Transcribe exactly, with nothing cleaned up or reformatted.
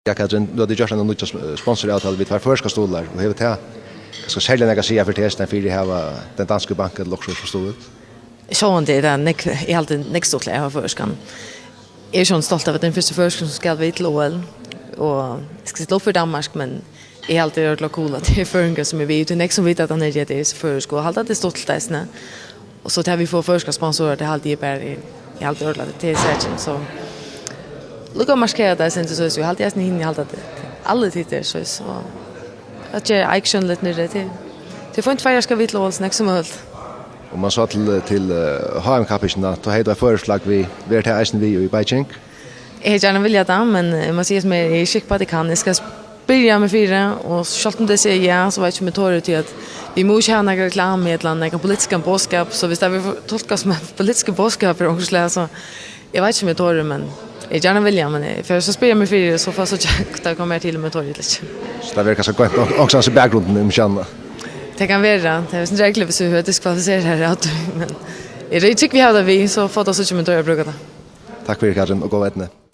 Ja, Katrin, nú hava tit gjørt eina nýggja sp-, sponsoravtalu við tveir føroyskar stuðlar, og hevur tað kanska serliga nakað at siga fyri teg, fyri at hava den danske bank ella okkurt sum stuðul? Sjálvandi er tað nógv, eg haldi nógv stuttligari at hava føroyskan. Eg eri sjálvandi stolt av, at tað er ein fyrsti føroyskur sum skal við til O L, og eg skal stilla upp fyri Danmark, men eg haldi, tað er ordiliga cool, at tað eru føroyingar sum eru við, og tað er nógv sum vita, at hann er, at eg eri føroyskur, og halda, at tað er stuttligt eisini. Og so tað, at vit fáa føroyskar sponsorar, tað haldi eg bara er, eg haldi ordiliga, at tað er sakin, so líka at markera tað, sindur, so eg haldi eisini, hini halda, at allir titlar, so, so at gera Eik sjónligt niðri, tað, tað er fínt, Føroyar skal við til O L so nógv sum møguligt. Og man sá til, til, eh, H M-kappingina, tá hevði tú eitt føroyskt flagg við, verður tað eisini við í Beijing? Eg hevði gjarna viljað tað, men eg má siga sum er, eg eri ikki sikkur á, at eg kann. Eg skal spyrja meg fyri, og sjálvt um tey siga ja, so veit eg ikki, um eg tori, tí at vit mugu ikki hava nakra reklamu ella nakran politiskan boðskap, so viss tað verður tolkað sum ein politiskur boðskapur av onkrum slag, so eg veit ikki, um eg tori, men eg hevði gjarna viljað, men eg fari so at spyrja meg fyri, so fái eg síggja, hvat tað kemur til, um eg tori ella ikki. So tað verður kanska goymt onk-, onkustaðni í bakgrundini um sjónina? Tað kann vera. Tað er eitt sindur ergiligt, viss vit verða diskvalifiseraðir av tí, men eg trúgvi, vit hava tað við, so fáa vit síggja, um eg tori at brúka tað. Takk fyri, Katrin, og góða eydnu.